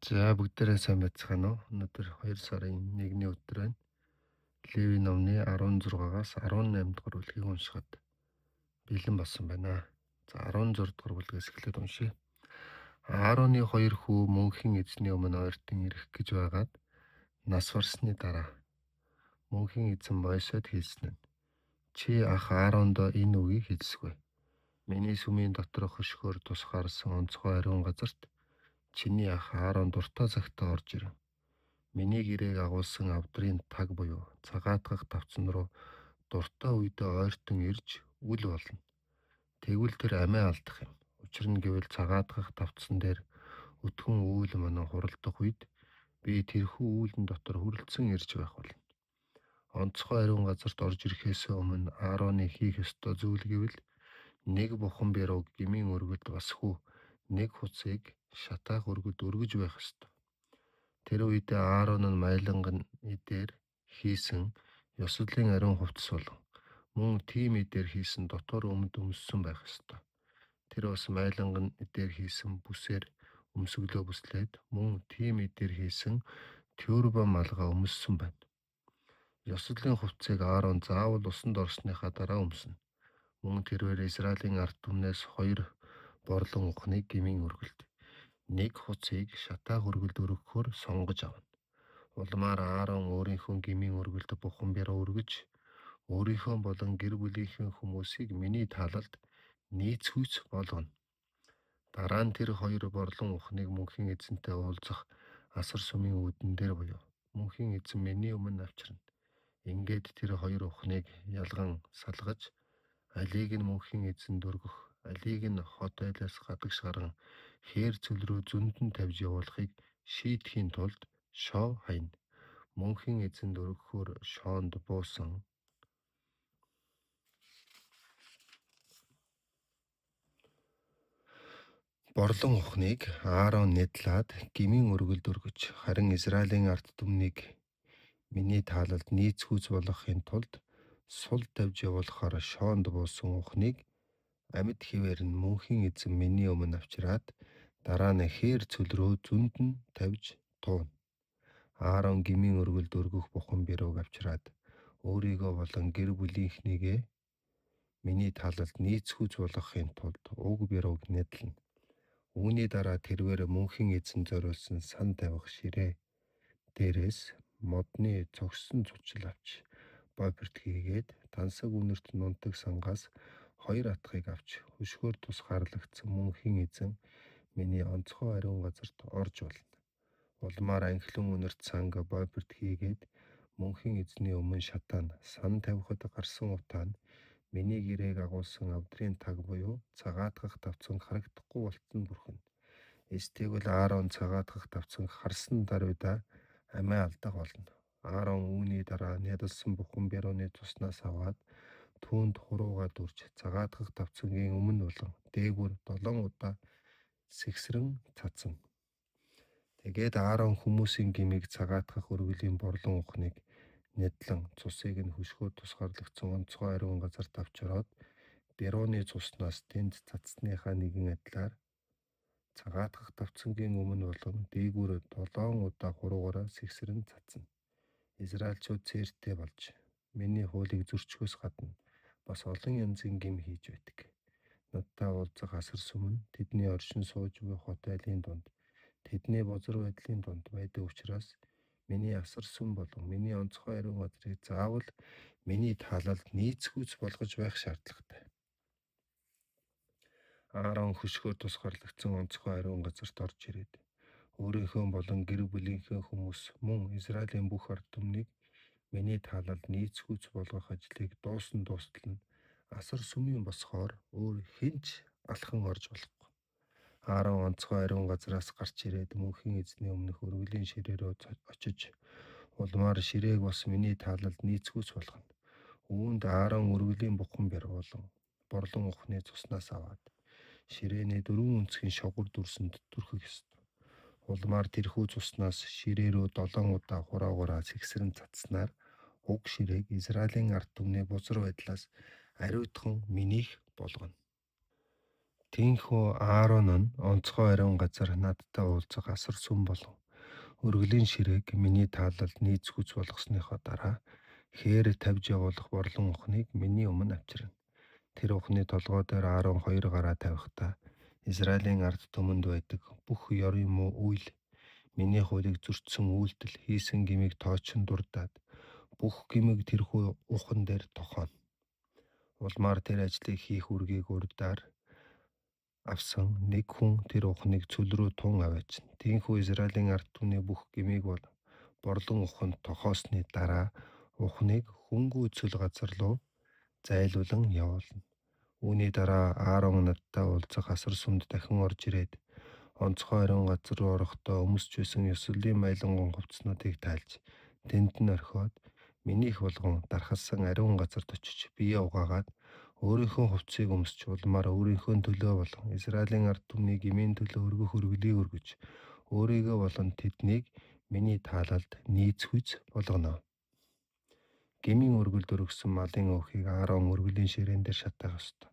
За бүгдээрээ сайн байцгаана уу? Өнөөдөр 2 сарын 1-ний өдөр байна. Леви номны 16-аас 18 дугаар бүлгийг уншихад бэлэн болсон байна. За 16 дугаар бүлгээс эхлээд уншъя. Аароны хоёр хүү мөнхийн эзний өмнө ойртон ирэх гэж байгаад нас барсны дараа мөнхийн эзэн Мойсед хэлсэн нь: "Чи ах Аарондоо энэ үгийг хэлсгүй. Миний сүмийн доторх хөшгөөр тусгаарсан онцгой ариун газарт чиний ах Аарон дуртай цагтаа орж ирнэ. Миний гэрээг агуулсан авдрын таг буюу цагаатгах тавцан руу дуртай үедээ ойртон ирж үл болно. Тэгвэл тэр амиа алдах юм. Учир нь гэвэл цагаатгах тавцан дээр өтгөн үүл манан хуралдах үед би тэрхүү үүлэн дотор хүрэлцэн ирж байх болно. Онцгой ариун газарт орж ирэхээс өмнө Аароны хийх ёстой зүйл гэвэл нэг бухан бярууг гмийн өргөлд бас хүү нэг хуцыг шатаах өргөлд өргөж байх ёстой. Тэр үедээ Аарон нь майланган эдээр хийсэн ёслолын ариун хувцас болон мөн тийм эдээр хийсэн дотор өмд өмссөн байх ёстой. Тэр бас майланган эдээр хийсэн бүсээр өмсөглөө бүслээд мөн тийм эдээр хийсэн тюрбан малгай өмссөн байна. Ёслолын хувцсыг Аарон заавал усанд орсныхаа дараа өмснө. Мөн тэрээр Израилийн ард түмнээс хоёр борлон ухныг гмийн өргөлд, нэг хуцыг шатаах өргөлд өргөхөөр сонгож авна. Улмаар Аарон өөрийнхөө гмийн өргөлд бухан бяруу өргөж, өөрийнхөө болон гэр бүлийнхээ хүмүүсийг миний таалалд нийцгүйц болгоно. Дараа нь тэр хоёр борлон ухныг мөнхийн эзэнтэй уулзах асар сүмийн үүдэн дээр буюу мөнхийн эзэн миний өмнө авчирна. Ингээд тэр хоёр ухныг ялган салгаж, алийг нь мөнхийн эзэнд өргөх, алийг нь хот айлаас гадагш гарган хээр цөл рүү зөндөн тавьж явуулахыг шийдэхийн тулд шоо хайна. Мөнхийн эзэнд өргөхөөр шоонд буусан борлон ухныг Аарон нядлаад гмийн өргөлд өргөж, харин Израилийн ард түмнийг миний таалалд нийцгүйц болгохын тулд сул тавьж явуулахаар шоонд буусан ухныг амьд хэвээр нь мөнхийн эзэн миний өмнө авчираад дараа нь хээр цөл рүү зөнд нь тавьж тууна. Аарон гмийн өргөлд өргөх бухан бярууг авчираад өөрийгөө болон гэр бүлийнхнийгээ миний таалалд нийцгүйц болгохын тулд уг бярууг нядлана. Үүний дараа тэрвэр мөнхийн эзэн зориулсан сан тавих ширээ дээрээс модны цогцсон зучил авч бопирт хийгээд тансаг үнэрт нунтаг сангаас хоёр атгыг авч хөшгөөр тусгаарлагдсан мөнхийн эзэн миний онцгой ариун газарт орж болно. Улмаар анхлан үнэрт санг бопирт хийгээд мөнхийн эзний өмнө шатаана. Сан тавихад гарсан утаа нь миний гэрээг агуулсан авдрын таг буюу цагаатгах тавцанг харагдахгүй болтол нь бүрхэнэ. Эс тэгвэл Аарон цагаатгах тавцанг харсан даруйдаа амиа алдах болно. Аарон үүний дараа нядалсан бухан бярууны цуснаас аваад түүнд хуруугаа дүрж цагаатгах тавцангийн өмнө болон дээгүүр 7 удаа сэгсрэн цацна. Тэгээд Аарон хүмүүсийн гмийг цагаатгах өргөлийн борлон ухныг нядлан цусыг нь хөшгөөр тусгаарлагдсан онцгой ариун газарт авч ороод бярууны цуснаас тэнд цацсаныхаа нэгэн адилаар цагаатгах тавцангийн өмнө болон дээгүүр 7 удаа хуруугаараа сэгсрэн цацна. Израильчууд цээртэй болж миний хуулийг зөрчихөөс гадна бас олон янзын гэм хийж байдаг. Надтай уулзах асар сүм нь тэдний оршин сууж буй хот айлын дунд, тэдний бузар байдлын дунд байдаг учраас миний асар сүм болон миний онцгой ариун газрыг заавал миний таалалд нийцгүйц болгож байх шаардлагатай. Аарон хөшгөөр тусгаарлагдсан онцгой ариун газарт орж ирээд өөрийнхөө болон гэр бүлийнхээ хүмүүс мөн Израилийн бүх ард түмнийг миний таалалд нийцгүйц болгох ажлыг дуусан дуустал нь асар сүмийн босгоор өөр хэн ч алхан орж болохгүй. Аарон онцгой ариун газраас гарч ирээд мөнхийн эзний өмнөх өргөлийн ширээ рүү очиж улмаар ширээг бас миний таалалд нийцгүйц болгоно. Үүнд Аарон өргөлийн бухан бяруу болон борлон ухны цуснаас аваад ширээний дөрвөн өнцгийн шогор дүрсэнд түрхэх ёстой. Улмаар тэрхүү цуснаас ширээ рүү 7 удаа хураагаараа сэгсрэн цацснаар уг ширээг Израилийн ард түмний бузар байдлаас ариутхан минийх болгоно. Тийнхүү Аарон нь онцгой ариун газар надтай уулзах асар сүм болон өргөлийн ширээг миний таалалд нийцгүүц болгосныхоо дараа хээр тавьж явуулах борлон ухныг миний өмнө авчирна. Тэр ухны толгой дээр Аарон хоёр гараа тавихтаа Израилийн ард түмэнд байдаг бүх ёрын муу үйл, миний хуулийг зөрчсөн үйлдэл, хийсэн гэмийг тоочин дурдаад бүх гэмийг тэрхүү ухан дээр тохооно. Улмаар тэр ажлыг хийх үүргийг урдаар авсан нэг хүн тэр ухныг цөл рүү тун аваачна. Тийнхүү Израилийн ард түмний бүх гэмийг бол борлон уханд тохоосны дараа ухныг хөнгүү цөл газар руу зайлуулан явуулна. Үүний дараа Аарон надтай уулзах асар сүмд дахин орж ирээд онцгой ариун газар руу орохдоо өмсч байсан ёслолын майлангуй хувцаснуудыг тайлж тэнд нь орхиод минийх болгон дархалсан ариун газарт очиж биеэ угаагаад өөрийнхөө хувцсыг өмсч улмаар өөрийнхөө төлөө болон Израилийн ард түмний гэмийн төлөө өргөх өргөлийг өргөж өөрийгөө болон тэднийг миний таалалд нийцгүйц болгоно. Гэмийн өргөлд өргөсөн малын өөхийг Аарон өргөлийн ширээн дээр шатаах ёстой.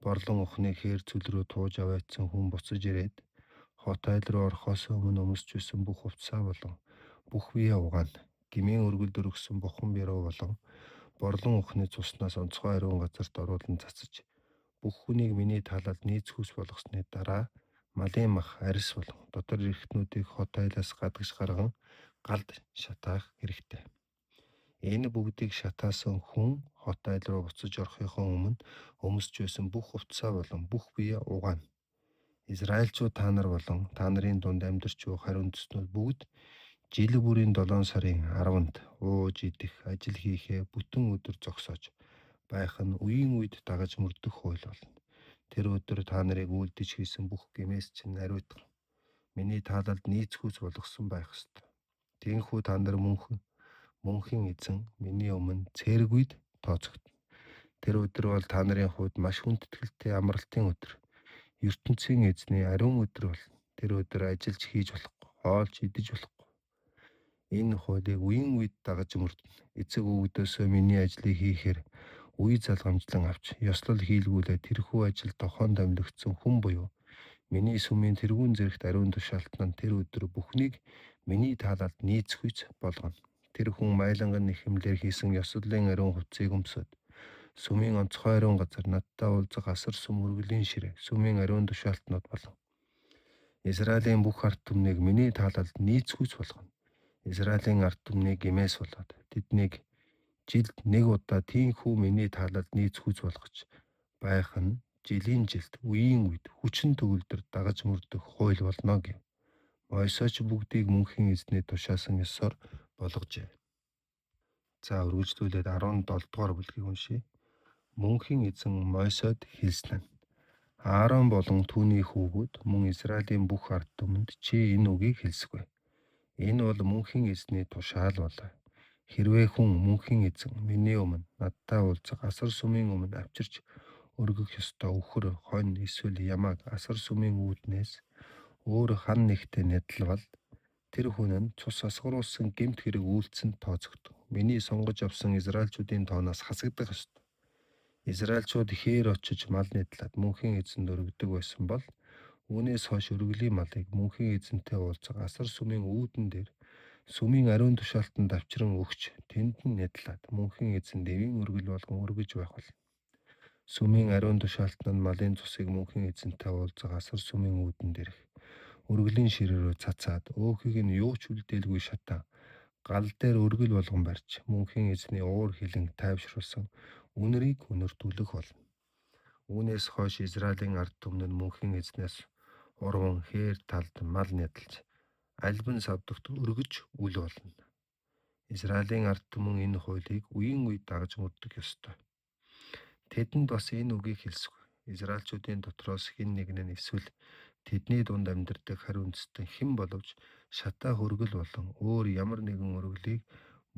Борлон ухныг хээр цөл рүү тууж аваачсан хүн буцаж ирээд хот айл руу орохоос өмнө өмсч байсан бүх хувцсаа болон бүх биеэ угаана. Гэмийн өргөлд өргөсөн бурхан бяруу болон борлон ухны цуснаас онцгой ариун газарт оруулан цацаж бүх хүнийг миний таалалд нийцгүүс болгосны дараа малын мах, арьс болон дотор эрхтнүүдийг хот айлаас гадагш гарган галд шатаах хэрэгтэй. Энэ бүгдийг шатаасан хүн хот айл руу буцаж орохынхоо өмнө өмсч байсан бүх хувцсаа болон бүх биеэ угаана. Израильчууд та нар болон та нарын дунд амьдарч буй хариу үндэстнүүд бүгд жил бүрийн 7 сарын 10-нд ууж идэх, ажил хийхээ бүтэн өдөр зогсоож байх нь үеийн үед дагаж мөрдөх хууль болно. Тэр өдөр та нарыг үйлдэж хийсэн бүх гэмээс чинь ариутган миний таалалд нийцгүүц болгосон байх ёстой. Тийнхүү та нар мөнхийн эзэн миний өмнө цэрэгүйд тооцогдоно. Тэр өдөр бол та нарын хувьд маш хүндэтгэлтэй амралтын өдөр. Ертөнцийн эзний ариун өдөр болно. Тэр өдөр ажиллаж хийж болохгүй, хоолж идэж болохгүй. Энэ хуулийг үеийн үед дагаж мөрдөнө. Эцэг өвгдөөсөө миний ажлыг хийхээр үе залгамжлан авч ёслол хийлгүүлээ тэрхүү ажил дохоон томилогдсон хүн буюу миний сүмийн тэргүүн зэрэгт ариун тушаалтан нь тэр өдөр бүхнийг миний таалалд нийцгүйц болгоно. Тэр хүн майланган нэхэмлээр хийсэн ёслолын ариун хувцсыг өмсөд сүмийн онцгой ариун газар надтай уулзах асар сүм өргөлийн ширээ, сүмийн ариун тушаалтнууд болон Израилийн бүх ард түмнийг миний таалалд нийцгүйц болгоно. Израилийн ард түмний гэмээс болоод тэднийг жилд нэг удаа тийнхүү миний таалалд нийцгүйц болгож байх нь жилийн жилд үеийн үед хүчин төгөлдөр дагаж мөрдөх хууль болно гэв. Мойсоч бүгдийг мөнхийн эзний тушаасан ёсоор болгожээ. За, үргэлжлүүлээд 17 дугаар бүлгийг уншъя. Мөнхийн эзэн Мойсод хэлсэн нь: Аарон болон түүний хүүгүүд мөн Израилийн бүх ард түмэнд чи энэ үгийг хэлсгүй. Энэ бол мөнхийн эзний тушаал болоо. Хэрвээ хүн мөнхийн эзэн миний өмнө надтай уулзах асар сүмийн өмнө авчирч өргөх ёстой үхэр, хонь эсвэл ямааг асар сүмийн үүднээс өөр хан нэгтэй нядлавал тэр хүн нь цус асгаруулсан гэмт хэрэг үйлдсэн тооцогдоно. Миний сонгож авсан Израильчүүдийн тооноос хасагдах ёстой. Израильчууд хээр очиж мал нядлаад мөнхийн эзэнд өргөдөг байсан бол үүнээс хойш өргөлийн малыг мөнхийн эзэнтэй уулзах асар сүмийн үүдэн дээр сүмийн ариун тушаалтанд авчран өгч тэнд нь нядлаад мөнхийн эзэнд эвийн өргөл болгон өргөж байх болно. Сүмийн ариун тушаалтан нь малын цусыг мөнхийн эзэнтэй уулзах асар сүмийн үүдэн дээрх өргөлийн ширээ рүү цацаад өөхийг нь юу ч үлдээлгүй шатаан гал дээр өргөл болгон барьж мөнхийн эзний уур хилэн тайвшруулсан үнэрийг үнэртүүлэх болно. Үүнээс хойш Израилийн ард түмэн нь мөнхийн эзнээс урван хээр талд мал нядалж албан савдагт өргөж үл болно. Израилийн ард түмэн энэ хуулийг үеийн үед дагаж мөрдөх ёстой. Тэдэнд бас энэ үгийг хэлсгүй. Израильчүүдийн дотроос хэн нэг нь эсвэл тэдний дунд амьдардаг хариу үндэстэн хэн боловч шатаа хөргөл болон өөр ямар нэгэн өргөлийг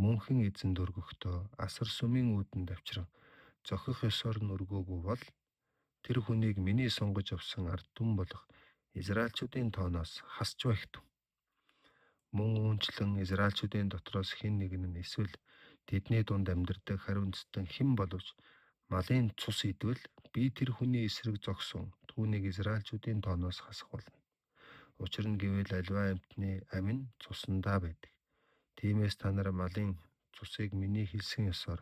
мөнхийн эзэнд өргөхдөө асар сүмийн үүдэнд авчран зохих ёсоор нь өргөөгүй бол тэр хүнийг миний сонгож авсан ард түмэн болох Израильчүүдийн тооноос хасч байхтав. Мөн үүнчлэн Израильчүүдийн дотроос хэн нэг нь эсвэл тэдний дунд амьдардаг хариу үндэстэн хэн боловч малын цус идвэл би тэр хүний эсрэг зогсон түүнийг Израильчүүдийн тооноос хасах болно. Учир нь гэвэл аливаа амьтны амь нь цусандаа байдаг. Тиймээс та нар малын цусыг миний хэлсэн ёсоор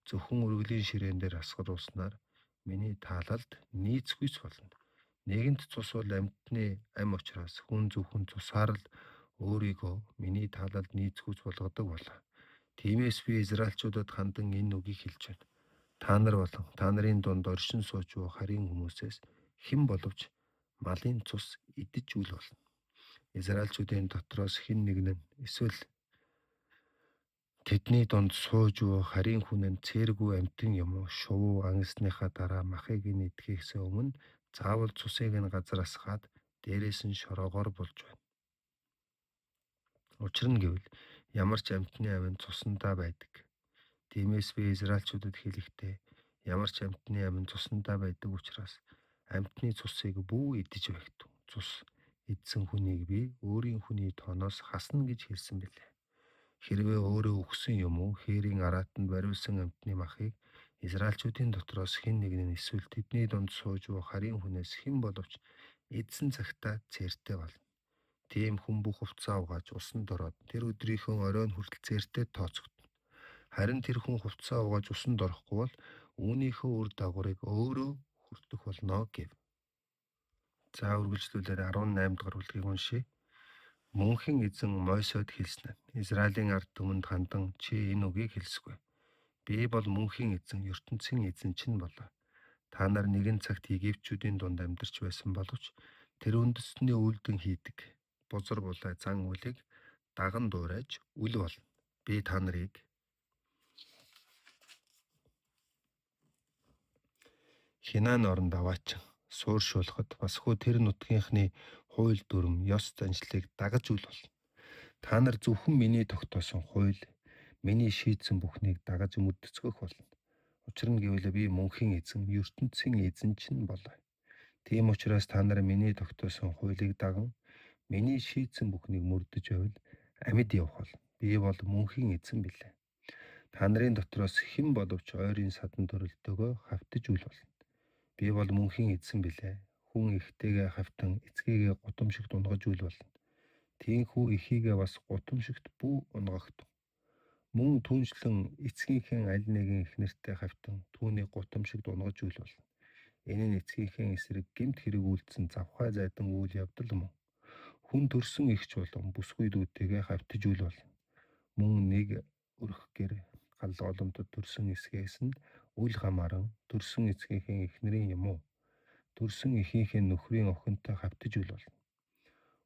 зөвхөн өргөлийн ширээн дээр асгаруулснаар миний таалалд нийцгүйц болно. Нэгэнт цус бол амьтны ам учраас хүн зөвхөн цусаар л өөрийгөө миний таалалд нийцгүйц болгодог болоо. Тиймээс би Израильчуудад хандан энэ үгийг хэлж байна. Та нар болон та нарын дунд оршин сууж буй харийн хүмүүсээс хэн боловч малын цус идэж үл болно. Израильчүүдийн дотроос хэн нэгэн нь эсвэл тэдний дунд сууж буй харийн хүн нь цээргүй амьтан юм уу шувуу ангисныхаа дараа махыг нь идэхээс өмнө заавал цусыг нь газар асгаад дээрээс нь шороогоор булж байна. Учир нь гэвэл ямар ч амьтны амь нь цусандаа байдаг. Тиймээс би Израильчуудад хэлэхдээ ямар ч амьтны амь нь цусандаа байдаг учраас амьтны цусыг бүү идэж байгтуй. Цус идсэн хүнийг би өөрийн хүний тооноос хасна гэж хэлсэн билээ. Хэрвээ өөрөө үхсэн юм уу хээрийн араатанд бариулсан амьтны махыг Израильчүүдийн дотроос хэн нэг нь эсвэл тэдний дунд сууж буй харийн хүнээс хэн боловч эдсэн цагтаа цээртэй болно. Тийм хүн бүх хувцсаа угааж усанд ороод тэр өдрийнхөө оройн хүртэл цээртэй тооцогдоно. Харин тэр хүн хувцсаа угааж усанд орохгүй бол үүнийхөө үр дагаврыг өөрөө хүртэх болно гэв. За, үргэлжлүүлээд 18 дугаар бүлгийг уншъя. Мөнхийн эзэн Мойсед хэлсэн нь: Израилийн ард түмэнд хандан чи энэ үгийг хэлсгүй. Би бол мөнхийн эзэн, ертөнцийн эзэн чинь болоо. Та нар нэгэн цагт Египтчүүдийн дунд амьдарч байсан боловч тэр үндэстний үйлдэн хийдэг бузар булай зан үйлийг даган дуурайж үл болно. Би та нарыг Хинаан оронд аваачин суурьшуулахад басгүй тэр нутгийнхны хууль дүрэм, ёс заншлыг дагаж үл болно. Та нар зөвхөн миний тогтоосон хууль, миний шийдсэн бүхнийг дагаж мөрдөцгөх болно. Учир нь гэвэл би мөнхийн эзэн, ертөнцийн эзэн чинь болоо. Тийм учраас та нар миний тогтоосон хуулийг даган миний шийдсэн бүхнийг мөрдөж байвал амьд явах болно. Би бол мөнхийн эзэн билээ. Та нарын дотроос хэн боловч ойрын садан төрөлтөөгөө хавтаж үл болно. Би бол мөнхийн эзэн билээ. Хүн эхтэйгээ хавтан эцгээгээ гутамшигт унгаж үл болно. Тийхүү эхийгээ бас гутамшигт бүү унгагтав. Мөн түүнчлэн эцгийнхээ аль нэгэн эхнэртэй хавтан түүнийг гутамшигт унгаж үл болно. Энэ нь эцгийнхээ эсрэг гэмт хэрэг үйлдсэн завхай зайдан үйл явдал мөн. Хүн төрсөн эгч болон бүсгүй дүүтэйгээ хавтаж үл болно. Мөн нэг өрх гэр гал голомтод төрсөн эсгээс нь үл хамааран төрсөн эцгийнхээ эхнэрийн юм уу төрсөн эхийнхээ нөхрийн охинтой хавтаж үл болно.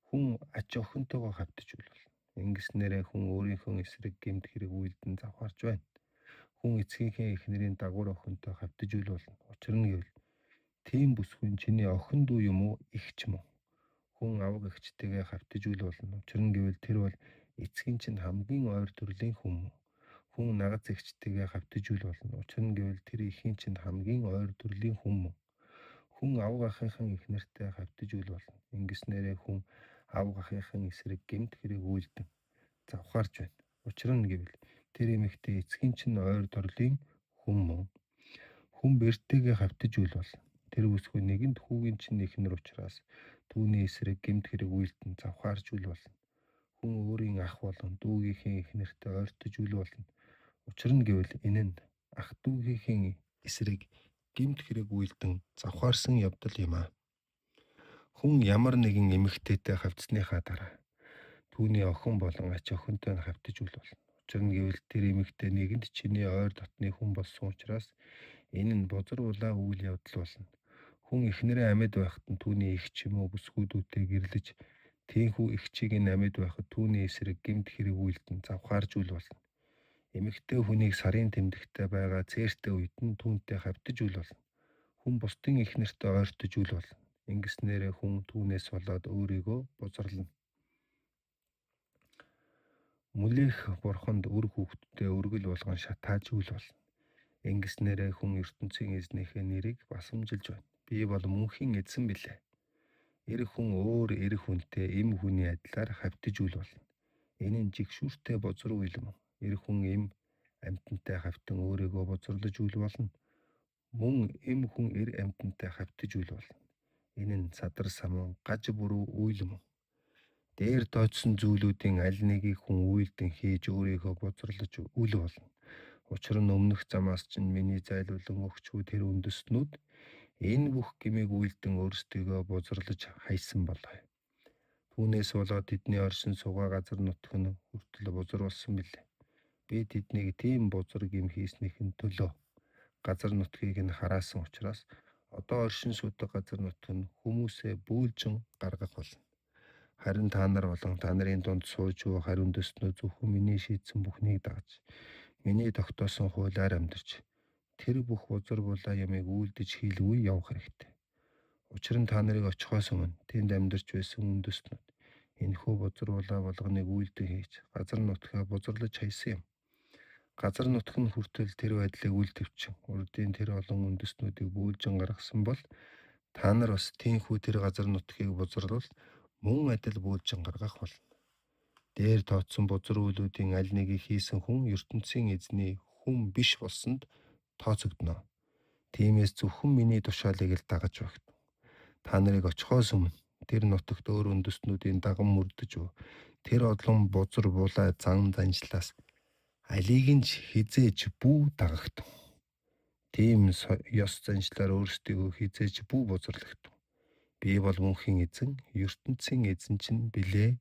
Хүн ач охинтойгоо хавтаж үл болно. Ингэснээрээ хүн өөрийнхөө эсрэг гэмт хэрэг үйлдэн завхаарч байна. Хүн эцгийнхээ эхнэрийн дагавар охинтой хавтаж үл болно. Учир нь гэвэл тийм бүсгүй нь чиний охин дүү юм уу эгч мөн. Хүн аваг эгчтэйгээ хавтаж үл болно. Учир нь гэвэл тэр бол эцгийн чинь хамгийн ойр төрлийн хүн мөн. Хүн нагаз эгчтэйгээ хавтаж үл болно. Учир нь гэвэл тэр эхийн чинь хамгийн ойр төрлийн хүн мөн. Хүн авга ахынхаа эхнэртэй хавтаж үл болно. Ингэснээрээ хүн авга ахынхаа эсрэг гэмт хэрэг үйлдэн завхаарч байна. Учир нь гэвэл тэр эмэгтэй эцгийн чинь ойр төрлийн хүн мөн. Хүн бэртэйгээ хавтаж үл болно. Тэр бүсгүй нэгэнт хүүгийн чинь эхнэр учраас түүний эсрэг гэмт хэрэг үйлдэн завхаарч үл болно. Хүн өөрийн ах болон дүүгийнхээ эхнэртэй ойртож үл болно. Учир нь гэвэл энэ нь ах дүүгийнхээ эсрэг гэмт хэрэг үйлдэн завхаарсан явдал юм аа. Хүн ямар нэгэн эмэгтэйтэй хавтсаныхаа дараа түүний охин болон ач охинтой нь хавтаж үл болно. Учир нь гэвэл тэр эмэгтэй нэгэнт чиний ойр дотны хүн болсон учраас энэ нь бузар улаан үйл явдал болно. Хүн эхнэрээ амьд байхад нь түүний эгч юм уу бүсгүй дүүтэй гэрлэж тийхүү эгчийг нь амьд байхад түүний эсрэг гэмт хэрэг үйлдэн завхаарч үл болно. Эмэгтэй хүнийг сарын тэмдэгтээ байгаа цээртэй үед нь түүнтэй хавтаж үл болно. Хүн бусдын эхнэртэй ойртож үл болно. Ингэснээрээ хүн түүнээс болоод өөрийгөө бузарлана. Мүлээх бурханд үр хүүхдтэй өргөл болгон шатааж үл болно. Ингэснээрээ хүн ертөнцийн эзнийхээ нэрийг басамжилж байна. Би бол мөнхийн эзэн билээ. Эр хүн өөр эр хүнтэй эм хүний адилаар хавтаж үл болно. Энэ нь жигшүүртэй бузар үйл мөн. Эр хүн эм амьтантай хавтан өөрийгөө бузарлаж үл болно. Мөн эм хүн эр амьтантай хавтаж үл болно. Энэ нь садар самуун гаж бүрүү үйл мөн. Дээр тооцсон зүйлүүдийн аль нэгийг хүн үйлдэн хийж өөрийгөө бузарлаж үл болно. Учир нь өмнөх замаас чинь миний зайлуулан өгчгүй тэр үндэстнүүд энэ бүх гмийг үйлдэн өөрсдийгөө бузарлаж хайсан болоо. Түүнээс болоод тэдний оршин суугаа газар нутг нь хүртэл бузар болсон билээ. Би тэднийг тийм бузар гэм хийснийхэн төлөө газар нутгийг нь хараасан учраас одоо оршин суудаг газар нутг нь хүмүүсээ бүүлжин гаргах болно. Харин та нар болон та нарын дунд сууж буй харь үндэстнүүд зөвхөн миний шийдсэн бүхнийг дагаж, миний тогтоосон хуулиар амьдарч, тэр бүх бузар булаа ямыг үйлдэж хийлгүй явах хэрэгтэй. Учир нь та нарыг очихоос өмнө тэнд амьдарч байсан үндэстнүүд энэхүү бузар булаа болгоныг үйлдэн хийж, газар нутгаа бузарлаж хаясан юм. Газар нутг нь хүртэл тэр байдлыг үл тэвчин урдын тэр олон үндэстнүүдийг бүүлжин гаргасан бол та нар бас тийхүү тэр газар нутгийг бузарлавал мөн адил бүүлжин гаргах болно. Дээр тооцсон бузар үйлүүдийн аль нэгийг хийсэн хүн ертөнцийн эзний хүн биш болсонд тооцогдоно. Тиймээс зөвхөн миний тушаалыг л дагаж багт. Та нарыг очихоос өмнө тэр нутагт өөр үндэстнүүдийн даган мөрдөж тэр олон бузар булаа зан заншлаас алийг нь ч хэзээ ч бүү дагагтав. Тийм ёс заншлаар өөрсдийгөө хэзээ ч бүү бузарлагтав. Би бол мөнхийн эзэн, ертөнцийн эзэн чинь билээ